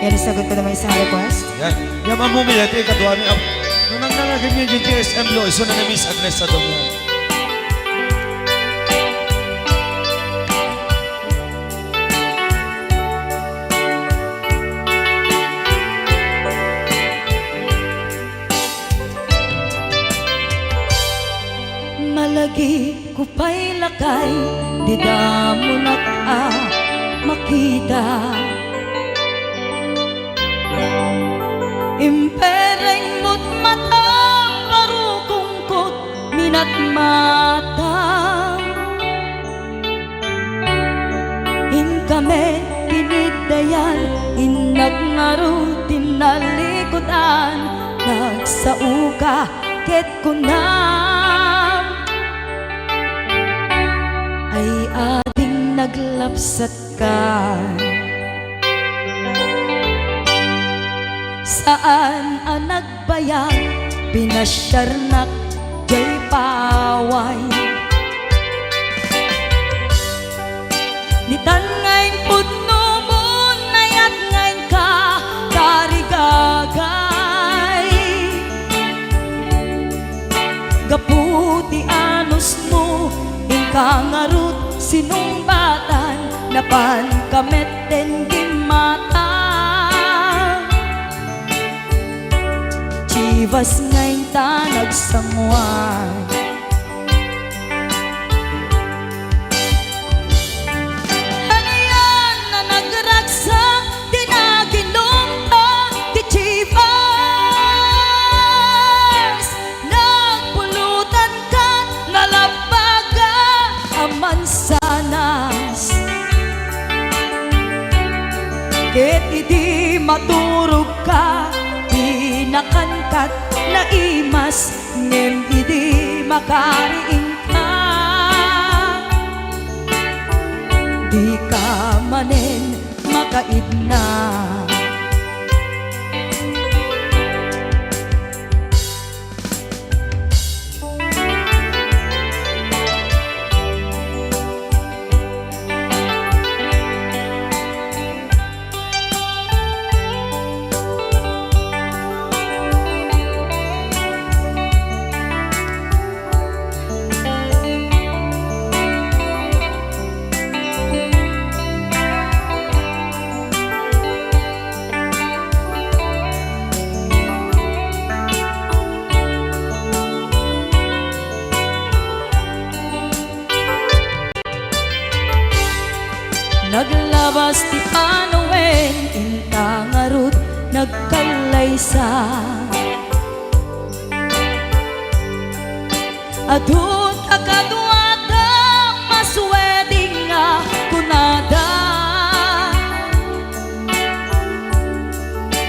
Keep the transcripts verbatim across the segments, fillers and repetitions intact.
Yan, sagot ko naman isang request. Yan. Yan, Ma'am Mumi, dati ikaduami. Ap-, nung nang nangagin niya yung G S M lo, iso na na Miss Agnes sa Domo. Malagip ko pay lakay, dida mo nak a makita. Impereng mo't matam, barukongko't minatmatam. Inka met kiniddayan, innak ngarud ti nalikudan, nagsaoka ket kunam, ay ading naglapsatka. Saan a nag- bayag, pinasiarnak jay paway. Nitan nga impudno mo, nayat nga inka tarigagay. Gapu ti anus mo, inka ngarud sinungbatan, napan ka met den gimmata. Chivas nga inta nagsanguan. Anian a nagragsak ti naginumta ti Chivas? Nagpulutan ka, nalabbaga a mansanas. Ket idi maturogka, di nakankat naimas, ngem idi makariingka, dika manen makaidna. Naglabas ti panawen, inta ngarud nagkallaysa. Adu ta kaduada, maswedding a kunada.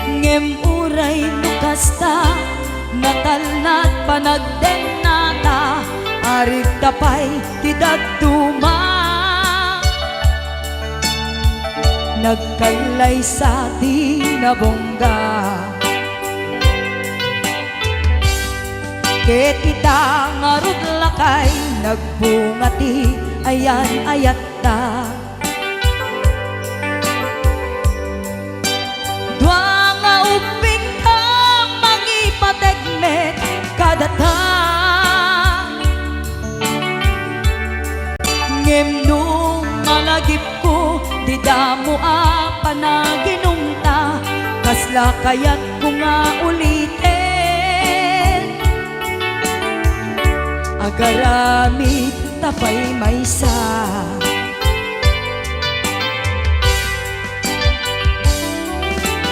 Ngem uray no kasta, natalnat panagdennata, arigta pay ti dadduma. Nagkallaysa ti nabungga. Ket ita ngarud lakay, nagbunga ti ayan-ayatta. Dua nga ubbingta, mangipateg met kadata. Ngem no malagipko, dida mo a panaginumta, kasla kayatko nga uliten. Agaramidta pay maysa.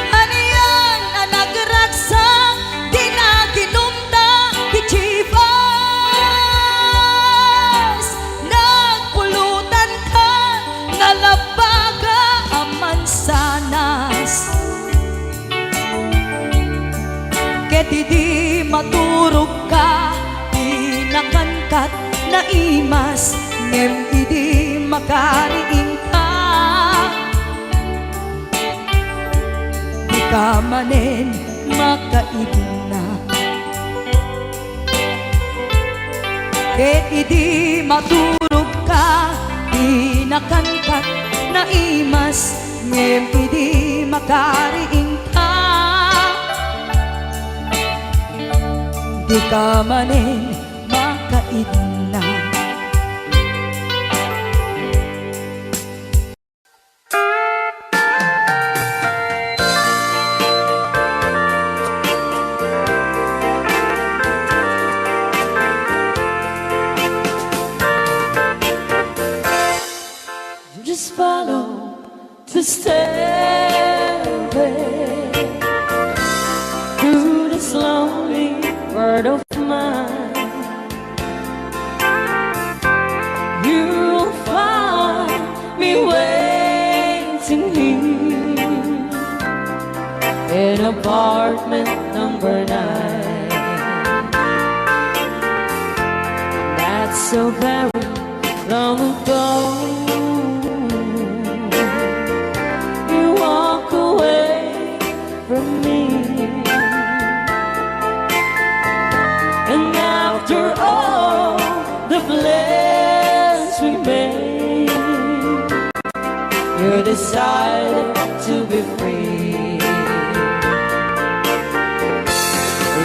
Anian a nagragsak ti naginumta ti Chivas? Nagpulutan ka, nalabbaga a mansanas. Ket idi maturogka, di nakankat naimas, ngem idi makariingka, dika manen makaidna. Ket idi maturogka, di nakankat naimas, ngem idi makariingka, dika manen makaidna. Just follow the stairway through this lonely world of mine. You'll find me waiting here in apartment number nine. That's so very long ago. You walk away from me. And after all the plans we made, you decided to be free.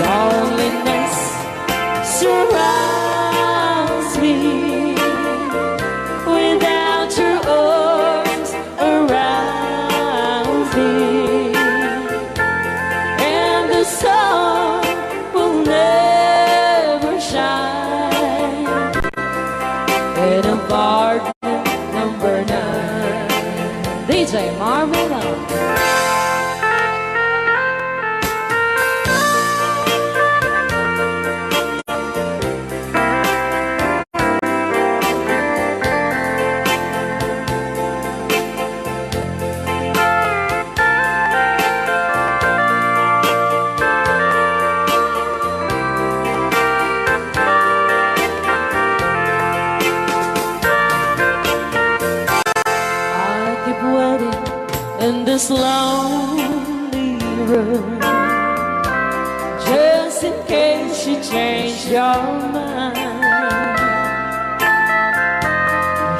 Loneliness surrounds me without your arms around me, and the sun will never shine in apartment number nine. D J Marvin. I keep waiting in this lonely room, just in case you change your mind.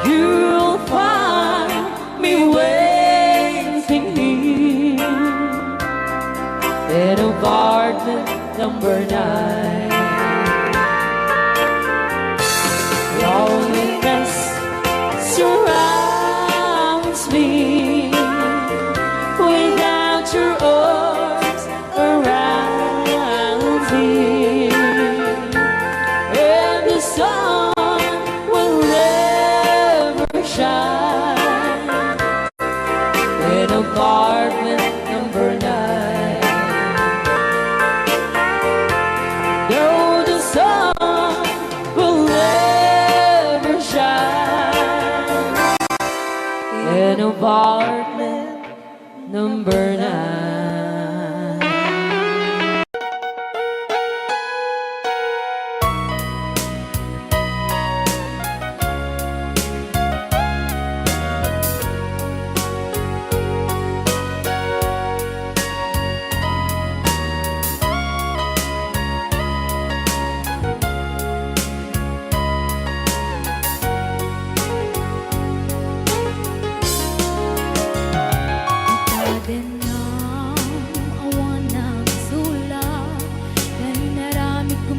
You'll find me waiting here in apartment number nine. Loneliness surrounds me without your arms around me, and the sun will never shine in apartment number nine. Though the sun will never shine in apartment number nine. Ita dennam, awan nagsulat, ta inaramidko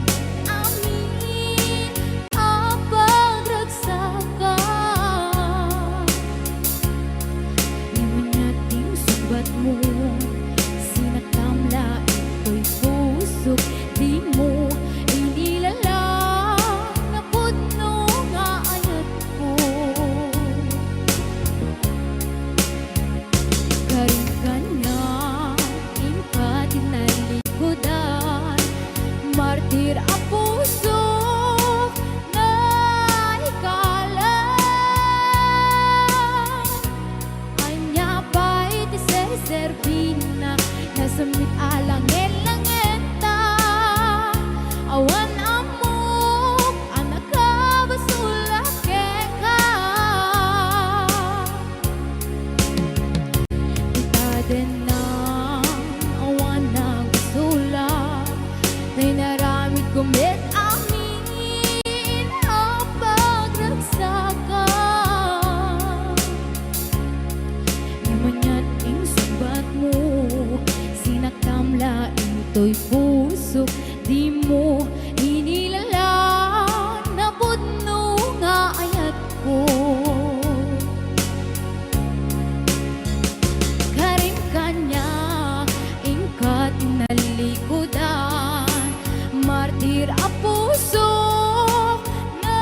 amin a pagragsakam. Ngem ania ti sungbatmo? Sinaktam la itoy pusok, dimo inilalang a pudno nga ayatko. Karin kaniak, inka ti nalikudan, martir a pusok, naikalam. Ania pay ti seserbi Toy pusok, dimo inilala napudno nga ayatko. Karim kaniak, inka ti nalikudan, martir a pusok nga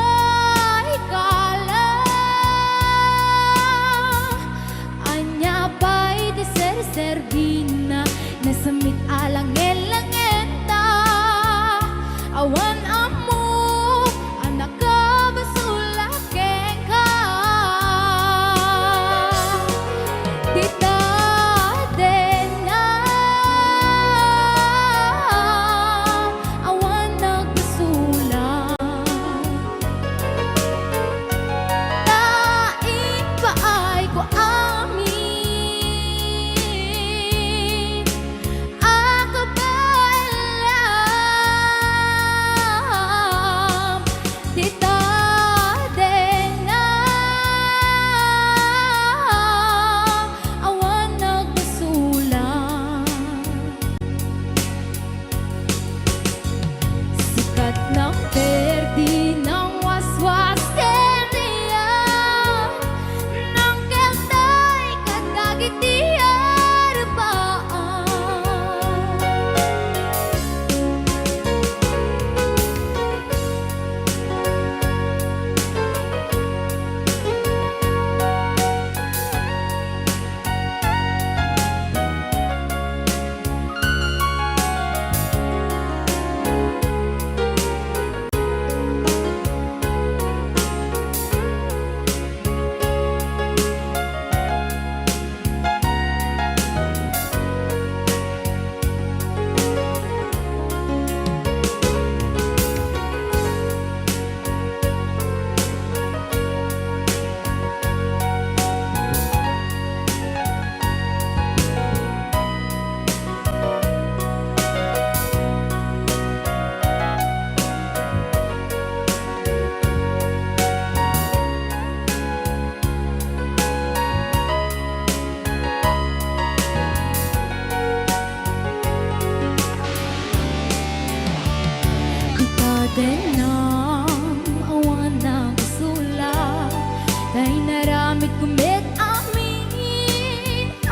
ikala. Ania pay ti serserbina, nasemmit a langen-langenta, awan ammok a nakabasol a kenka. Ti tadennam, awan nagbasolam. Ta impaayko amin a kabaelam ti tadennam, awan nagbasolam. Sikat nang perdi, nang waswas ken riak, nang keltay kadagiti arpaan. Ti tadennam, awan nagbasolam, ta inaramidko met amin a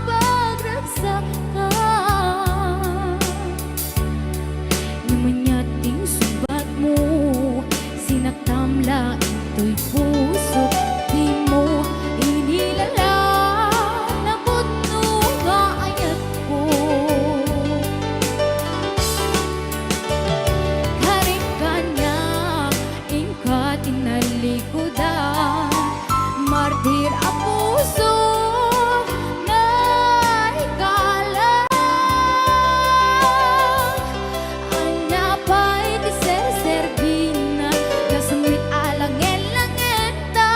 pagragsakam. Ngem ania ti insungbatmo, sinaktam la intoy pusok, dimo inilala napudno nga ayatko. Karim kaniak, inka ti nalikudan, martir a puso nga ikala. Ania pay ti serserbina, nasemmit a langen-langenta,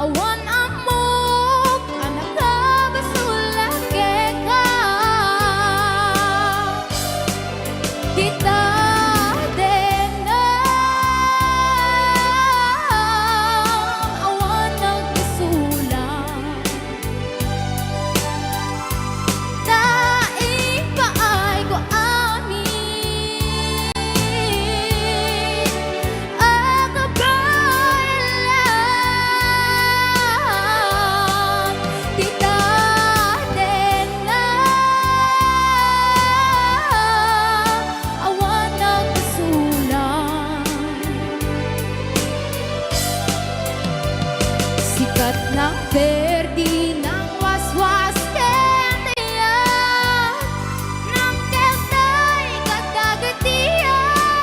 awan ammok a nakabasol a kenka. Ti tadennam, awan nagbasolam. Ta impaayko amin a kabaelam ti tadennam, awan nagbasolam. Sikat nang perdi, nang waswas ken riak, nang keltay kadagiti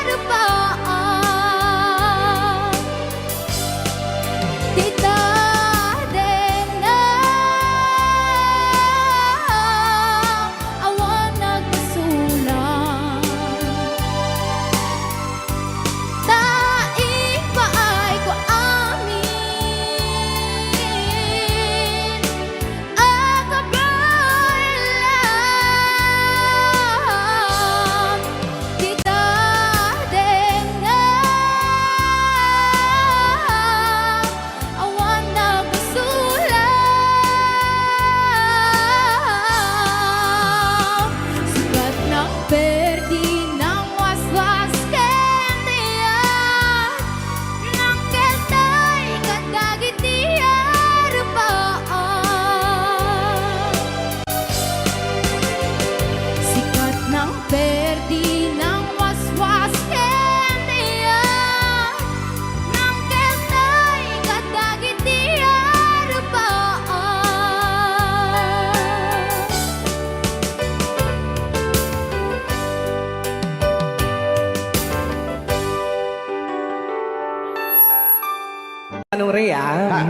arpaan. Ti tadennam, awan nagbasolam. Ta impaayko amin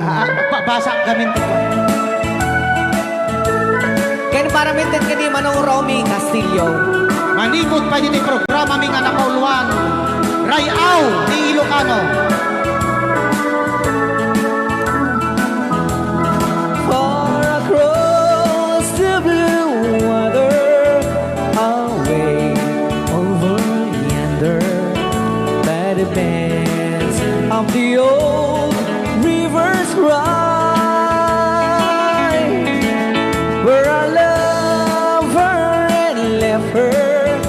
Ah, ah, pa-, basa gamin ti. Ken para met ken ni Manong Romy Castillo. Manipud pay ditoy programami nga nakauluan, Ray-aw ni Ilocano. Far across the blue water, away over yonder, by the bends of the old river's cry, where I love her and left her,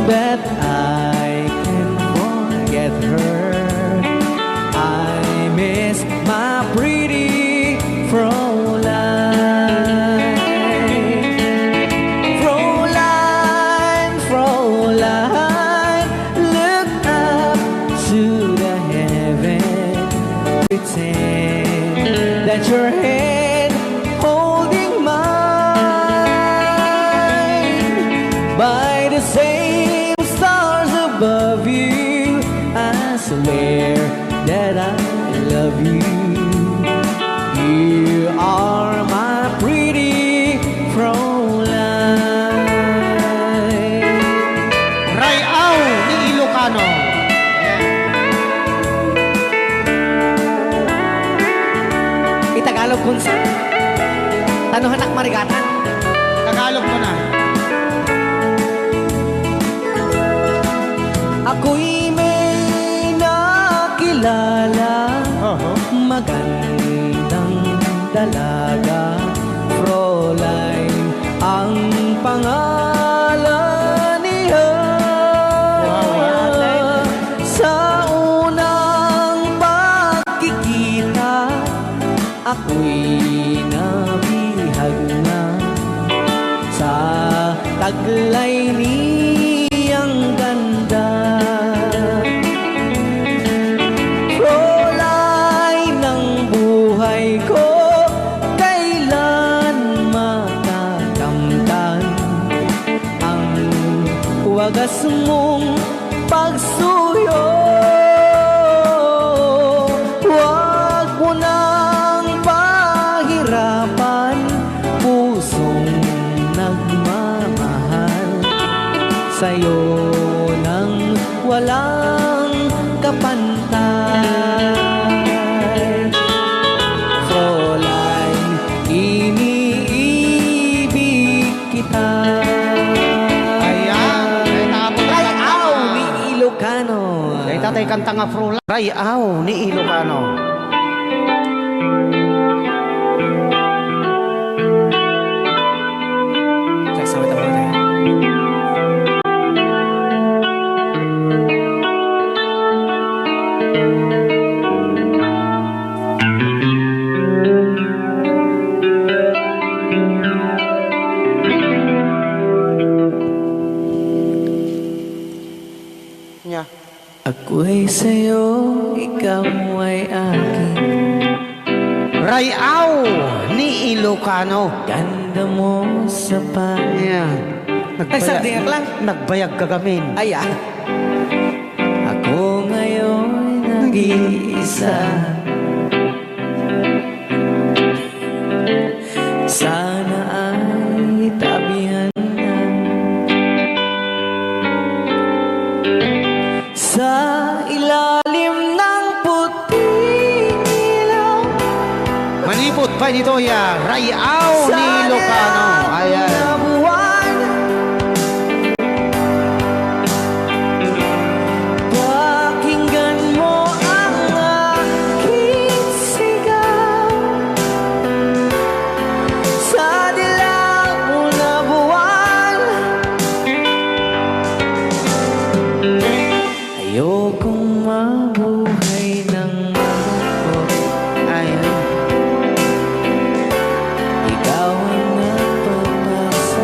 but I can't forget her. I miss my pretty Fräulein. Fräulein, Fräulein, look up to the heaven. Pretend that your hand holding mine by the same stars above you. I swear that I love you. You are my pretty Fräulein. Ray-aw ni Ilocano. Itagalog kunsa. Tano hanak marigatan. Tagalog mo na. Ako'y may nakilala, Oho. magandang dalaga, Fräulein ang pangalan niya. Wow, wow. Sa unang pagkikita, ako'y nabihag na sa taglay niyang ganda. Fräulein ng buhay ko, kailan matakamtan ang wagas mong pagsuyo? Huwag mo nang pahirapan pusong nagmamahal sa'yo nang walang kapantay. Fräulein, iniibig kita. Ayan. Ay, tapos Ray-aw ni Ilocano. Ay, tatay kanta nga Fräulein. Ray-aw ni Ilocano. Check sa wait, wait. Nya. Ako'y sa'yo, ikaw ay akin. Ray-aw ni Ilocano. Ganda mo sa pa- Nya. Ay, sagdi lang. Nagbayag ka gamin. Ay, ah. Ako ngayon nag-iisa. Sana ay tabihan na sa ilalim ng puting ilaw. Manipud pay ditoy a Ray-aw ni Ilocano. Ayan. Pakinggan mo ang aking sigaw sa dilaw na buwan. Ayokong mabuhay ng malungkot. Ay. Ikaw ang nagpapasa-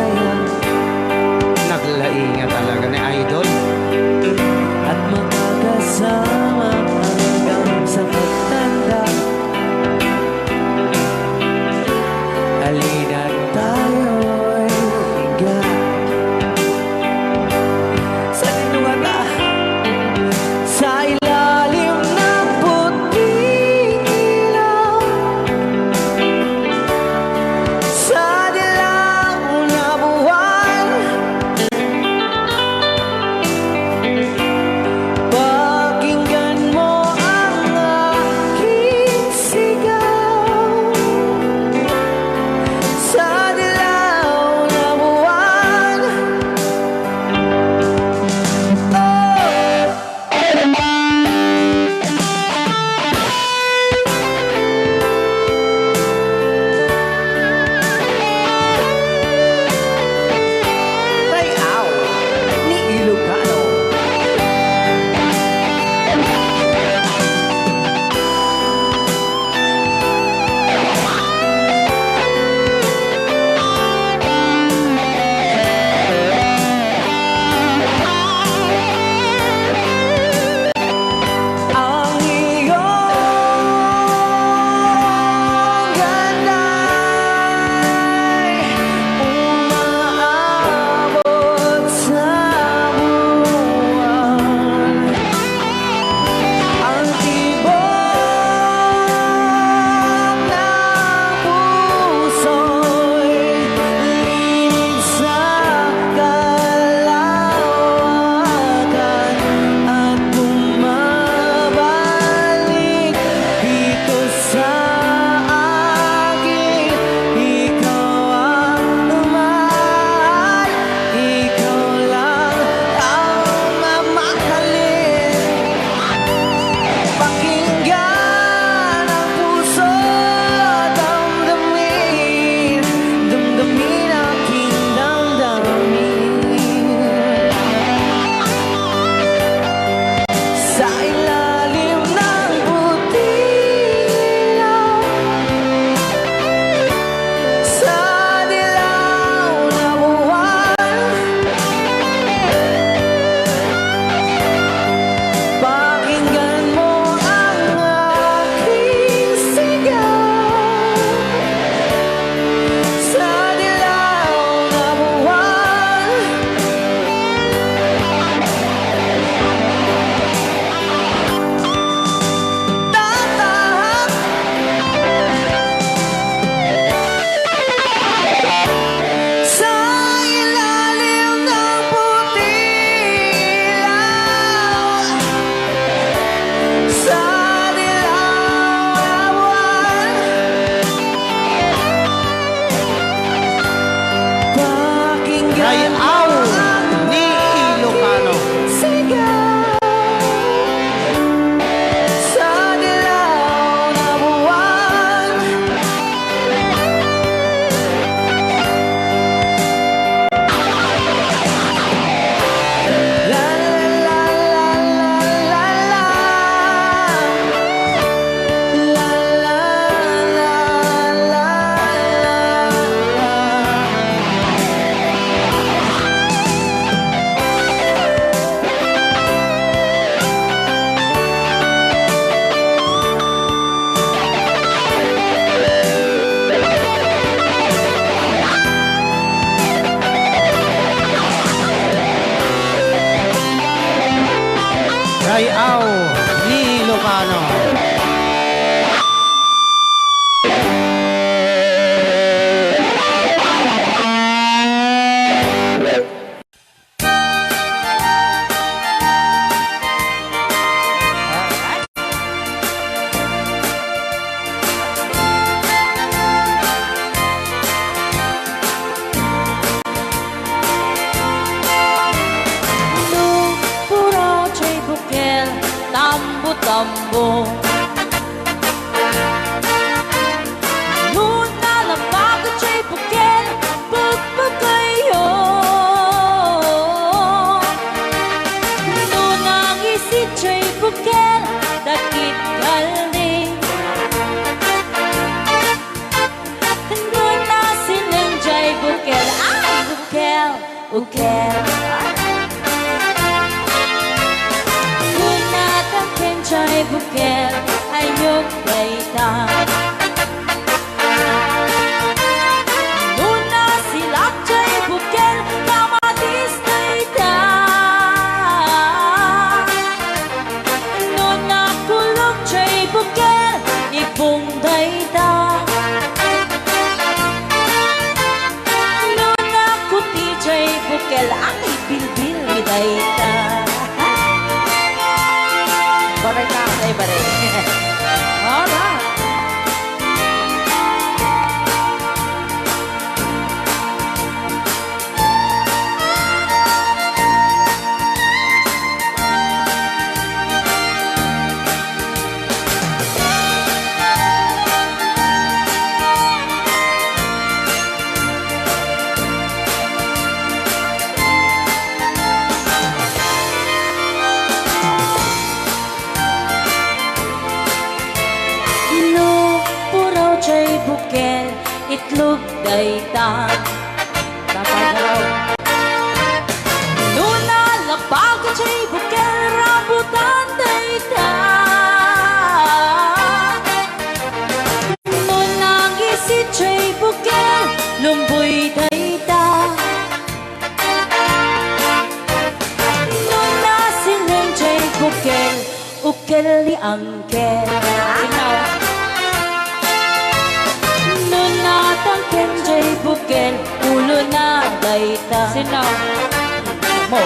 sambong. No nalabag jay bukel, pagpagayyo. No nangisit jay bukel, dakit kaldi. No nasileng jay bukel, ay, bukel. Ukel. Nunatan ken jay bukel, ayok dayta. Nuna silak jay bukel, kamatis dayta. Nuna kulok jay bukel, ipong dayta. No nakuti jay bukel, ay, bilbil mi dayta. Baray ka, ay, baray. Alright. No puraw jay bukel, itlog dayta. Dapat raw. No nalabag jay bukel, rambutan dayta. No nangisit jay bukel, lumboy dayta. No nasileng jay bukel, ukel ni Angkel. Sino? No natangken jay bukel, ulo na dayta. Sino? Mo.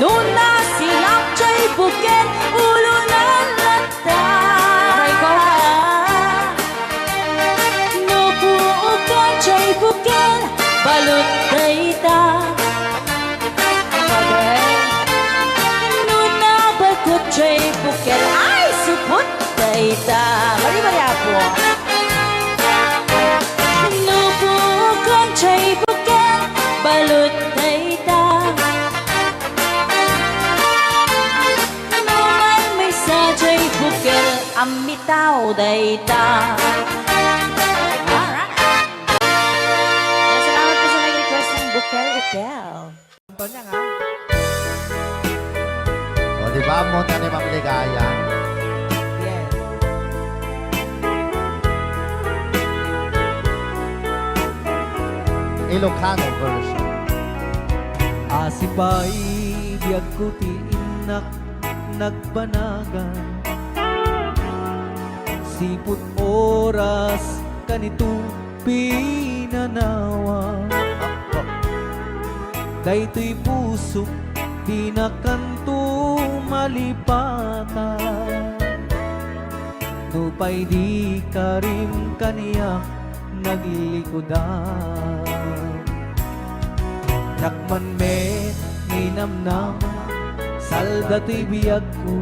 No nasilak jay bukel, ulo na latta. Aray ko. No puokan jay bukel, balut dayta. Aray. No nabalkut jay bukel, ay, supot dayta. Bali, bali, apo. No puokan jay bukel, balut dayta. No maymaysa jay bukel, ammitaw dayta. Alright. Yan, salamat po sa nag-request ng bukel-ukel. Antonia, ha? O, di ba? Ammo na ni Ma'am Ligaya. Yes. Ilocano version. Asipay biagko ti innak nagbanagan. Sipud oras kanito pinanawa. Daytoy pusok, dinakanto malipatan. Nupay di karim kaniak naglikudan. Dakman met ninamnama, salda toy biagko.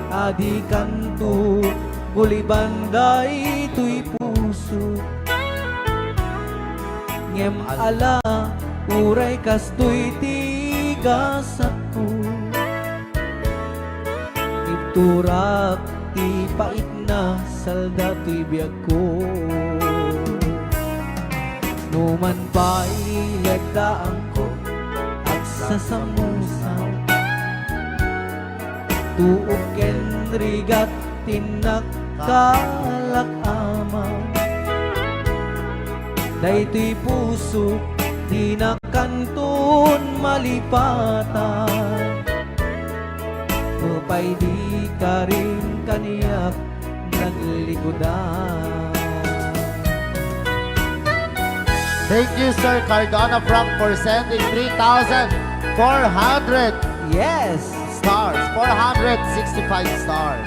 Adi kanto guliban daytoy puso. Ngem ala, uray kastoy ti gasatko. Ibturak ti paitna, salda toy biagko. Numan pay legdaangko, agsasamusa. Tuok ken rigat ti nakkalak-ama. Daytoy puso, dinakanton malipatan. Nupay di karim kaniak naglikudan. Thank you, Sir Cardona Frank, for sending three thousand four hundred Yes! stars. Four hundred sixty-five stars.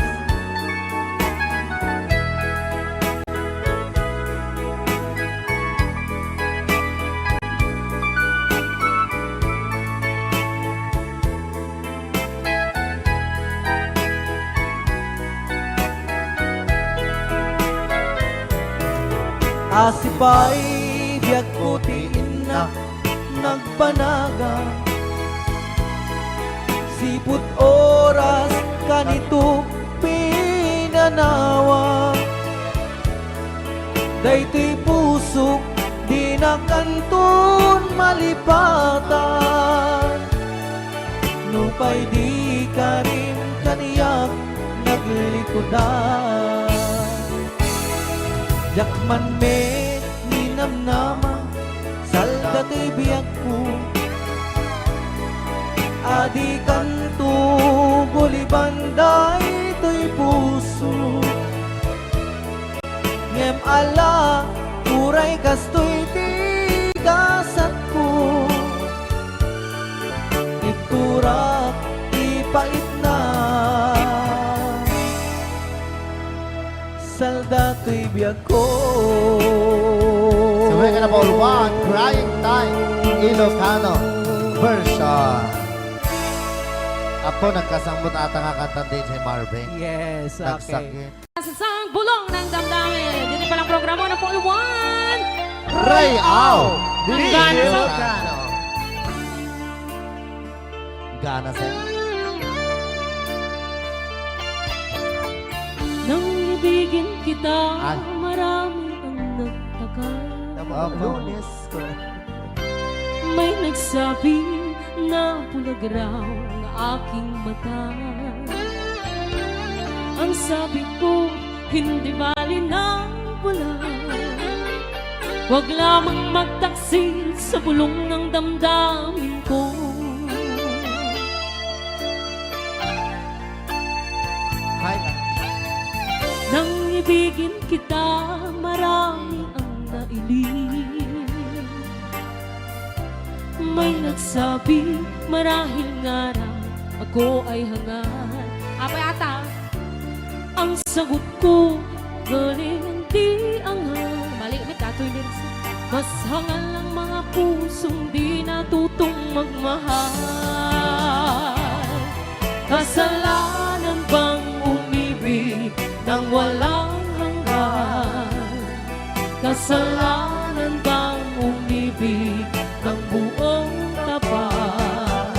Asipay biagko ti innak nagpanagan. Sipud oras kanito pinanawa. Daytoy pusok dina kanton malipatan. Nupay di karim kaniak naglikudan. Diak man met ninamnama, salda ti biagko. Adi kanto guliban daytoy puso. Ngem ala, uray kastoy ti gasatko. Itturak ti paitna. Salda toy biagko. Sabay ka na, Paul Juan, Crying Time, Ilocano version. Apo, nagkasangmut ata nga kanta ni D J Marvin. Yes, okay. Nagsakit. Sa bulong ng damdamin. Dito palang programa na po, Juan. Ray Au! Ang gana sa Ilocano. Gana sa Nang ibigin kita, Ay. Marami ang nagtaka. Tama, Opo. Lunes ko. May nagsabi na bulag raw ang aking mata. Ang sabi ko, hindi bali na bulag. Huwag lamang magtaksil sa bulong ng damdamin ko. Hi, Nang ibigin kita, marami ang nailing. May nagsabi, marahil nga raw ako ay hangal. Apay ata. Ang sagot ko, galing ang di anghal. Mali, may katoy lyrics. Mas hangal ang mga pusong di natutong magmahal. Kasalanan bang umibig ng walang hanggan? Kasalanan bang umibig ng buong tapat?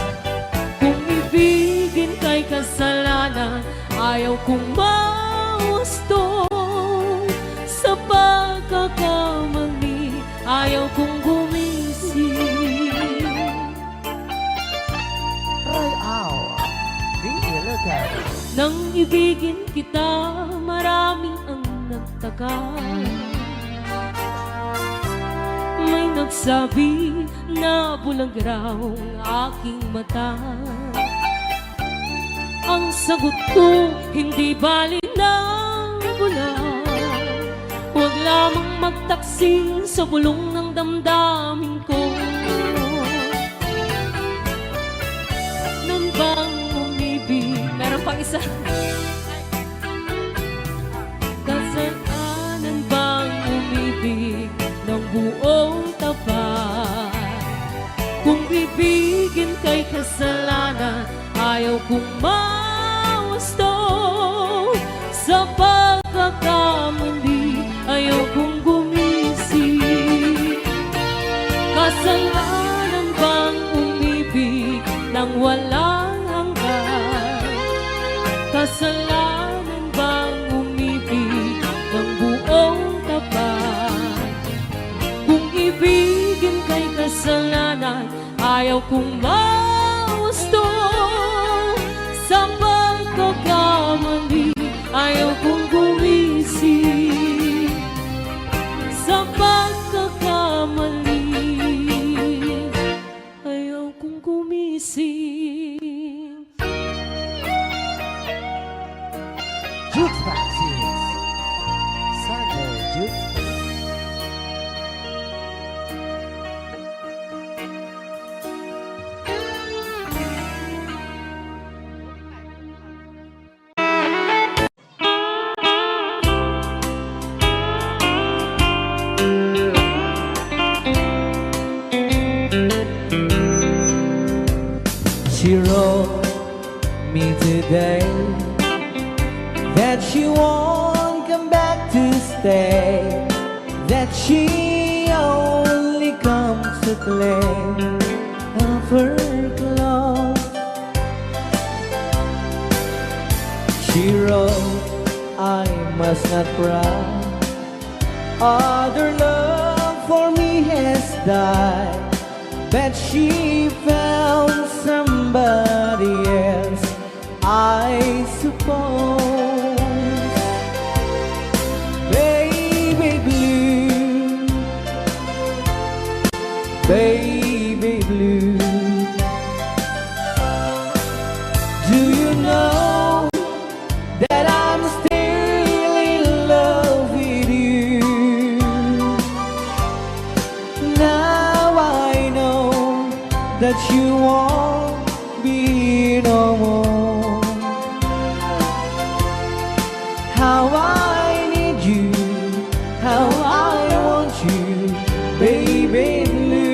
Kung ibigin kay kasalanan, ayaw kong mahusto. Sa pagkakamali, ayaw kong gumising. Ray Au, di Ilocano. Nang ibigin kita, marami ang nagtaka. May nagsabi na bulag raw ang aking mata. Ang sagot ko, hindi bali na bulag. Huwag lamang magtaksil sa bulong ng damdamin ko. Nan bang umibig? Meron pang isa. Kasalanan bang umibig ng buong tapat? Kung ibigin kay kasalanan, ayaw kong mahusto. Sa pagkakamali, ayaw kong gumising. Kasalanan bang umibig ng walang hanggan? Kasalanan bang umibig ng buong tapat? Kung ibigin kay kasalanan, ayaw kong mahusto. Sa pagkakamali, ayaw kong gumising. Sa pagkakamali, ayaw kong gumising. Jukebox Hits. Sunday Jukebox. She wrote me today that she won't come back to stay. that she only comes to play of her clothes. She wrote, "I must not cry. Other love for me has died." But she found somebody else, I suppose. Baby blue, baby blue, do you know that I'm still in love with you? Now I know that you won't be no more. How I need you, how I want you, baby blue.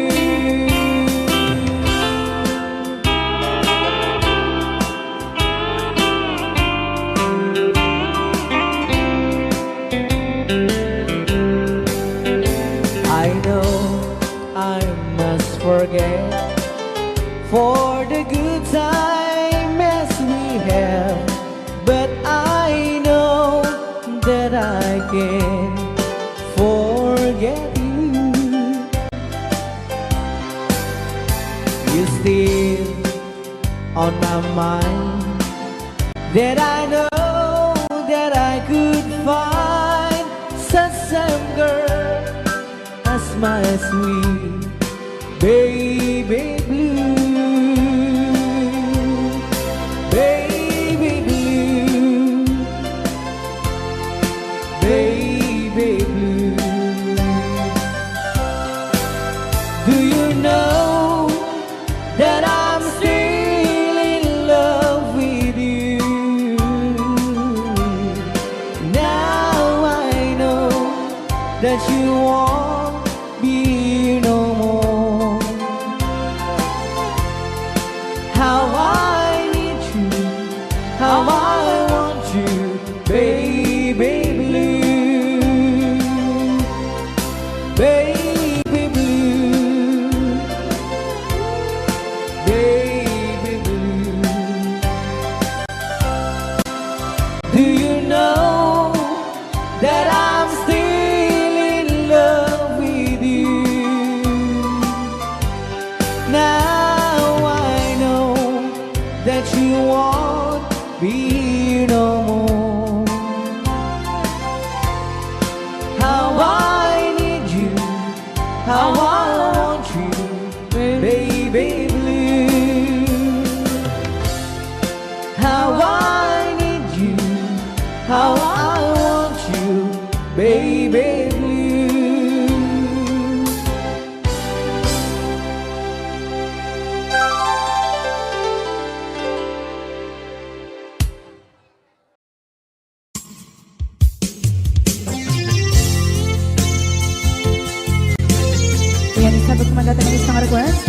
I know I must forget for the good time as we have, but I know that I can't forget you. You still on my mind, that I know that I could find such same girl as my sweet baby blue, baby blue, baby blue. Do you know that I'm still in love with you? Now I know that you won't be no more. How I need you, how I want you, baby blue, baby blue, baby blue. Do you know that I'm still in love with you? Now I know that you won't be no more. How I need you, how I want you, baby blue. How I need you, how I want you, baby blue. Ayan, isabot ko man dati ng isang request.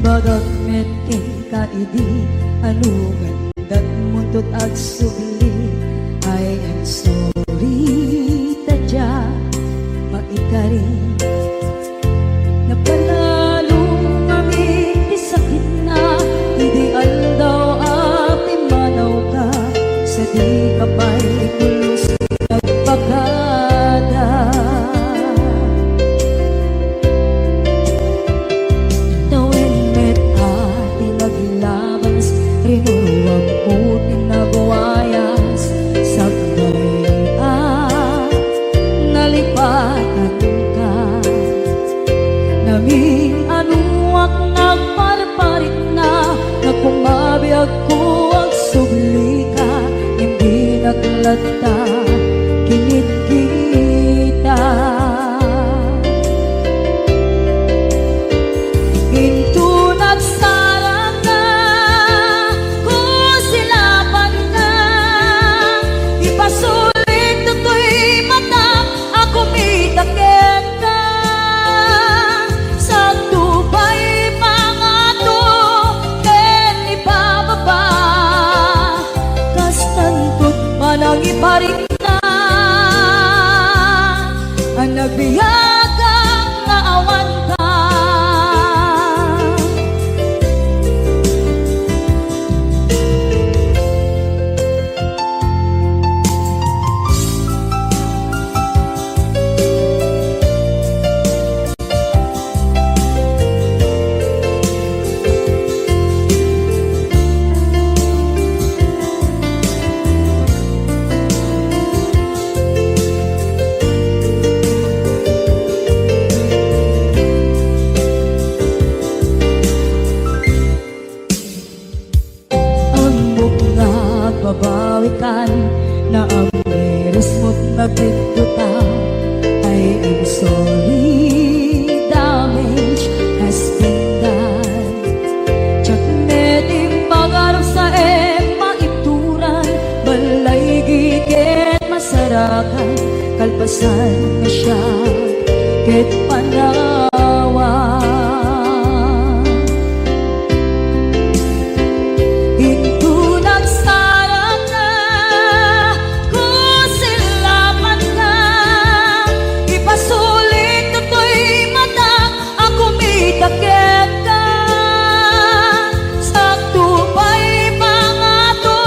Imbagak met kenka idi, anu ngan datmo 't agsubli. I am sorry, ta dia maikari. Napanalo ngamin ti sakitna idi aldaw a pimmanawka, sadika pay pulos ti nagpakada. Tawen met a ti naglabas, rinuruamko ti nagwayas, sakbay a nalipatanka. Agbiagak nga awan ka. Ammok nga agbabawikan, naamirismo't nagbiddota. I am sorry, damage has been done. Diak met immagarup sa em maituran, balay giket masarakan, kalpasan nga siak ket panawan. Inton agsarata, kusilapanka, ipasulit toy matak a kumita kenka. Sakto pay pangato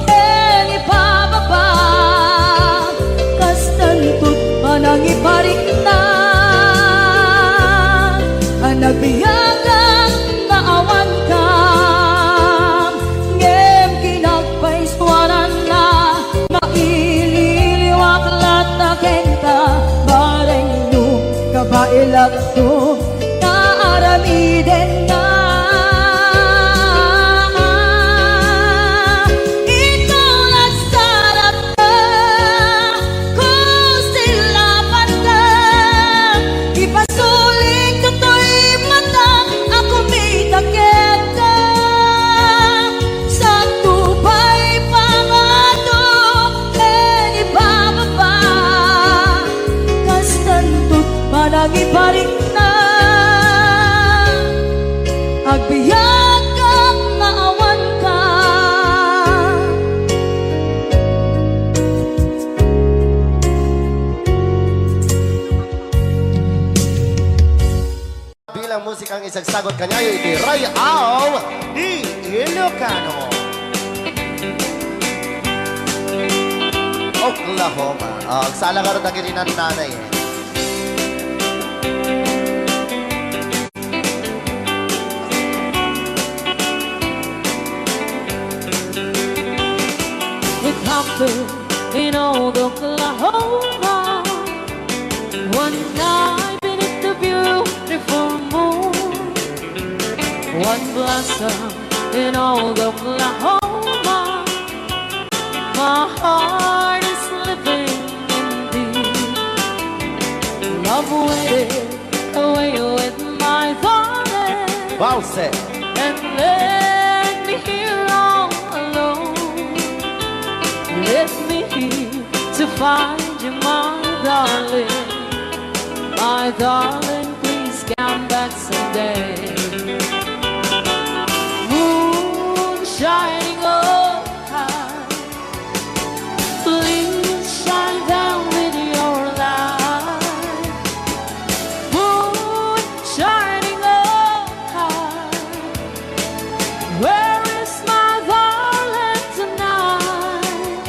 ken ibababa, kastanto't panangiparikna a nagbiagak nga awan ka. Ngem kinagpaisuanan na maililiwak latta kenka, bareng no kabaelakto, naaramiden na. Inton agsarata, kusilapanka, ipasulit toy matak a kumita kenka. Sakto pay pangato ken ibababa, kastanto't panangiparikna agbiagak nga awan ka. Bilang musikang isagsagot kaniayo iti Rayaw ni Ilocano. Oklahoma. Ah, agsala ka dagiti nannanay. It happened in old Oklahoma. One night beneath the beautiful moon, one blossom in old Oklahoma. My heart is living indeed. Love waited away with my darling. Bounce it. And left me here all alone. Left me here to find you, my darling. My darling, please come back someday. Moon shining overhead, please shine down with your light. Moon shining overhead, where is my darling tonight?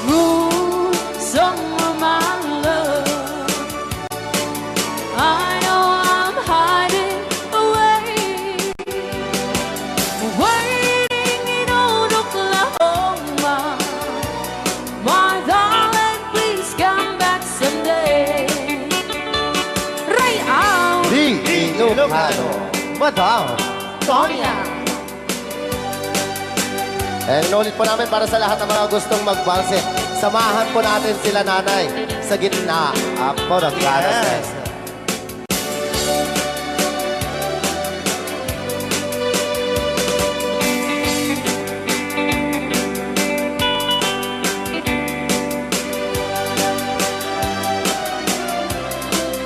Moon, somewhere, my love, I know I'm hiding away, waiting in old Oklahoma. My darling, please come back someday. Rayaw! Di Ilocano. Madam Sonia. Eh, inulit po namin para sa lahat ng mga gustong magbalse. Samahan po natin sila, Nanay, sa gitna. Apo, nagkaras na. Yes.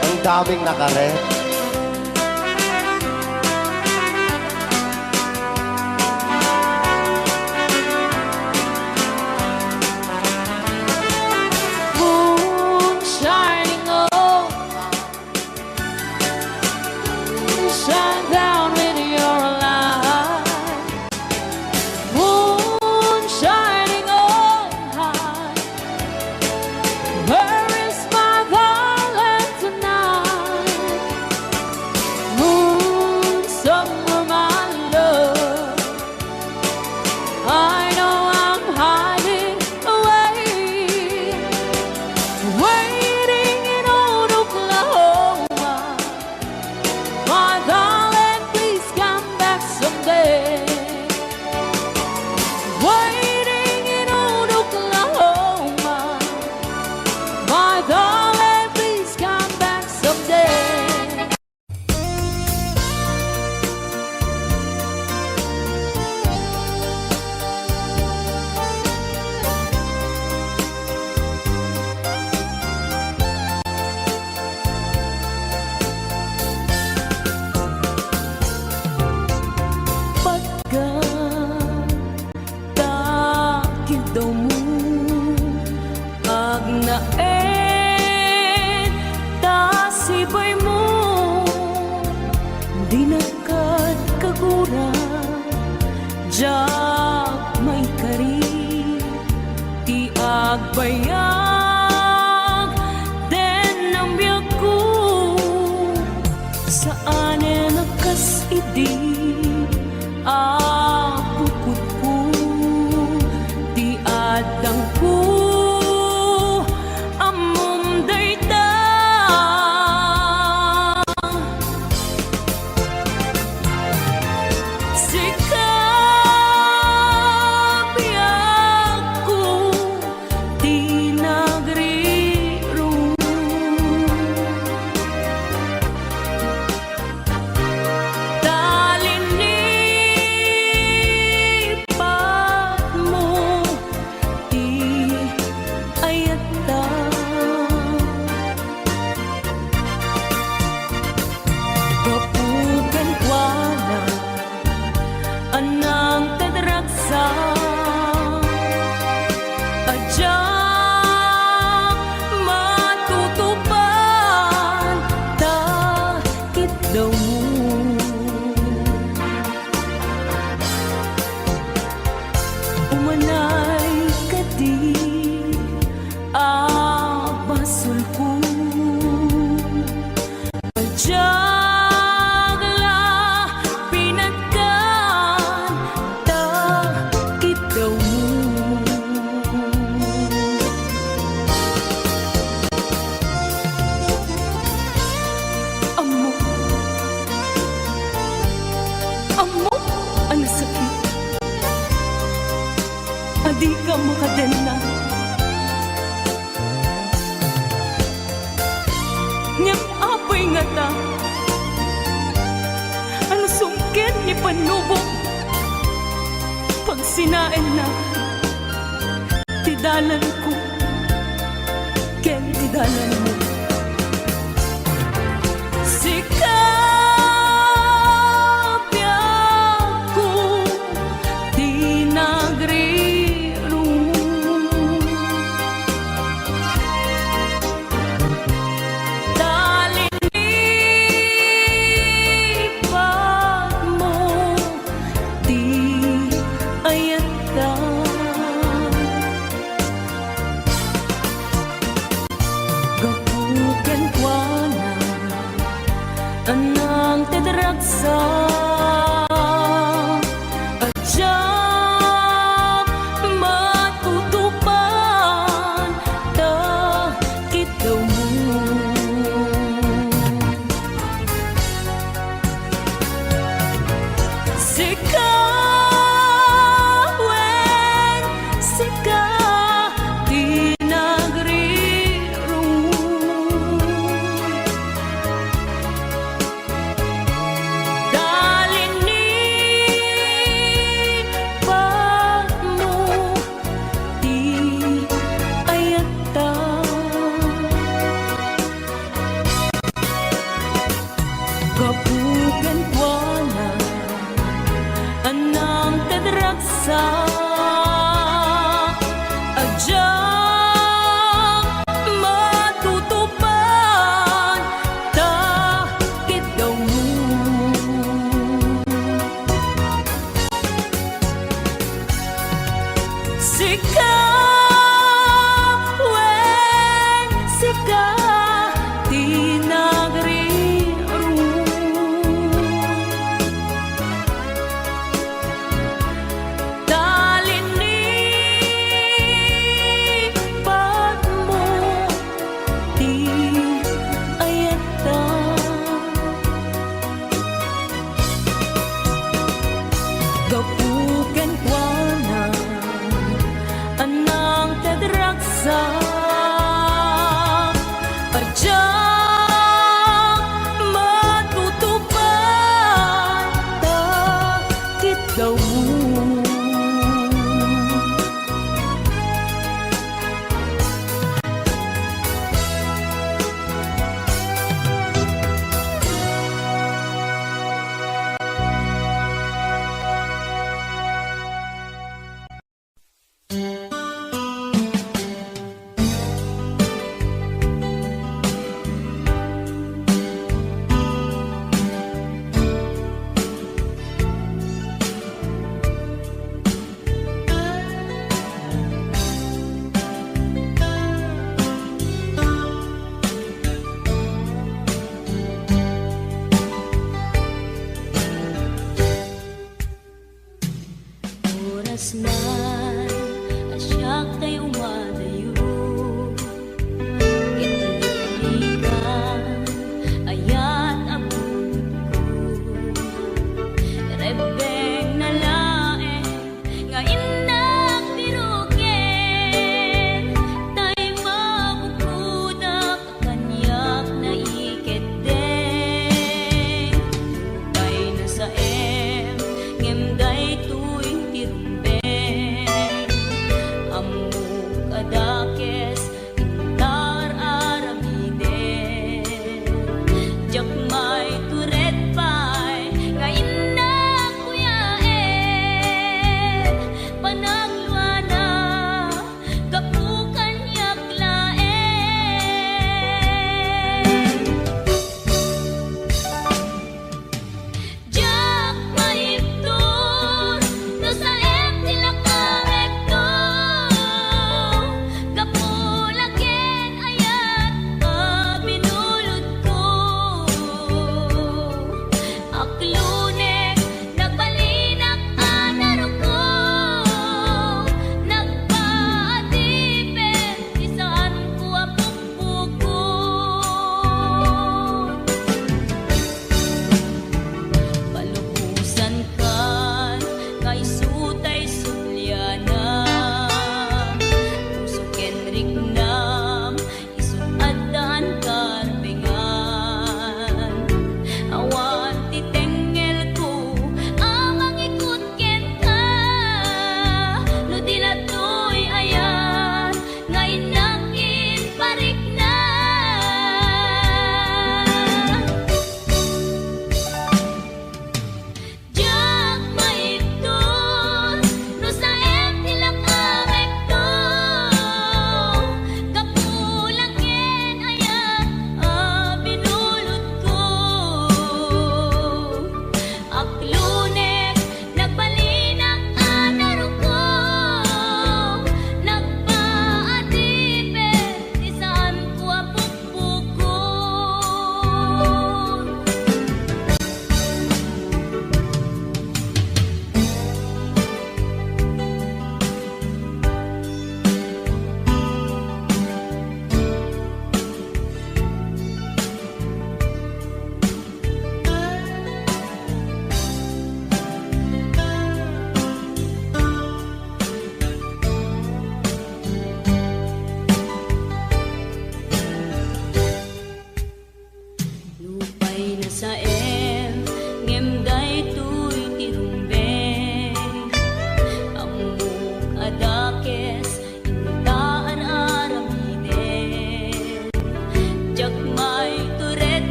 Ang daming nakaret. Moon shining Panubok, pagsinaenna ti dalanko ken ti dalanmo. Sika, biagko, ti nagrirong. Ta linipatmo ti ayatta. Gapu kenkuana, a nangted ragsak, a diak matutupan ta kiddawmo. Sika, wen, sika ti nagrirong. Ta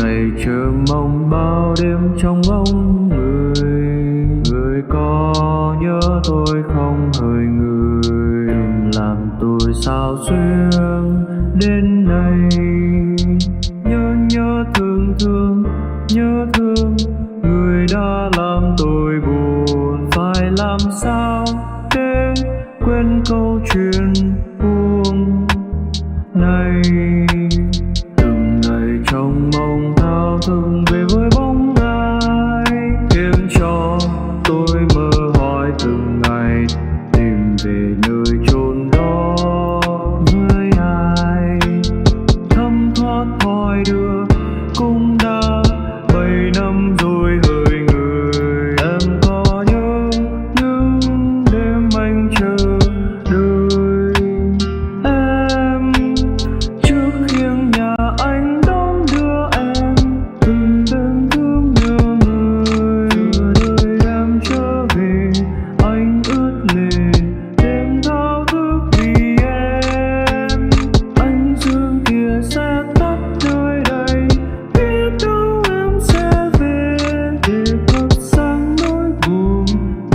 Ngày trước mong bao đêm trông ngóng người, người có nhớ tôi không hỡi người, đừng làm tôi sao xuyên đến nay. Nhớ nhớ thương thương, nhớ thương, người đã làm tôi buồn, phải làm sao để quên câu chuyện buồn này. Từng ngày trông mong thao thức về với bóng ai, khiến cho tôi mơ hoài từng ngày, tìm về nơi chốn đó với ai. Thấm thoát thoi đưa, cũng đã bảy năm rồi hỡi người, em có nhớ những đêm anh chờ đợi em trước hiên nhà anh đón đưa em. Từng đêm thương nhớ người, giờ đây em trở về, anh ướt lệ, đêm thao thức vì em. Anh sương kia sẽ tắt nơi đây, biết đâu em sẽ về để bật sáng nỗi buồn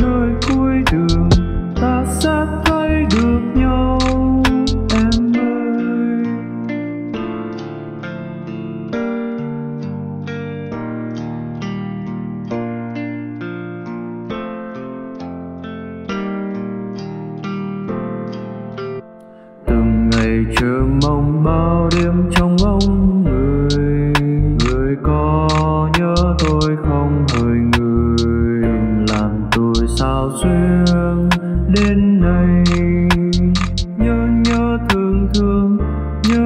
nơi cuối đường, ta sẽ thấy được nhau, em ơi. Từng ngày chờ mong bao đêm trông ngóng người, người có nhớ tôi không hỡi người, đừng làm tôi sao xuyên đến nay. Nhớ nhớ thương thương, nhớ.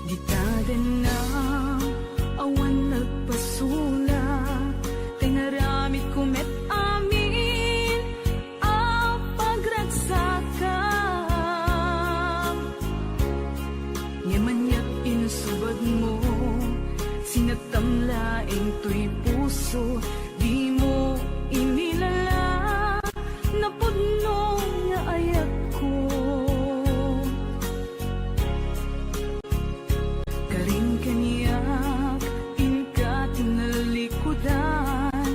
Dita denna, awan nagpasulak, ti inaramidko met amin a pagragsakam. Ngem aniat insubadmo, sinagtam laeng toy puso, dimo inilala, napudno nga ayatko. Karin kaniak, inka ti nalikudan,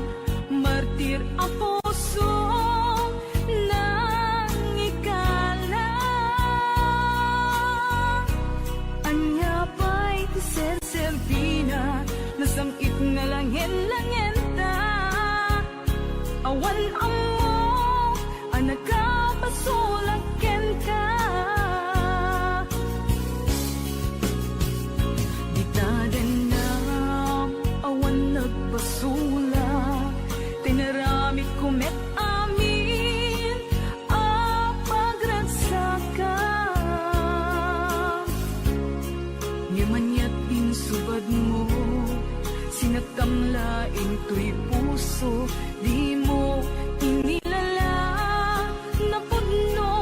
martir a pusong nangikala. Ania pay ti serserbina, nasam-itna langen-langenta. Awan ammok a nakapasulak kenka. Dita dennam, awan nagpasulak, ti inaramidko met amin a pagragsakam. Ngem aniat insubadmo, sinagtam laeng toy puso, dimo inilala, napudno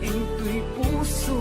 Intoy puso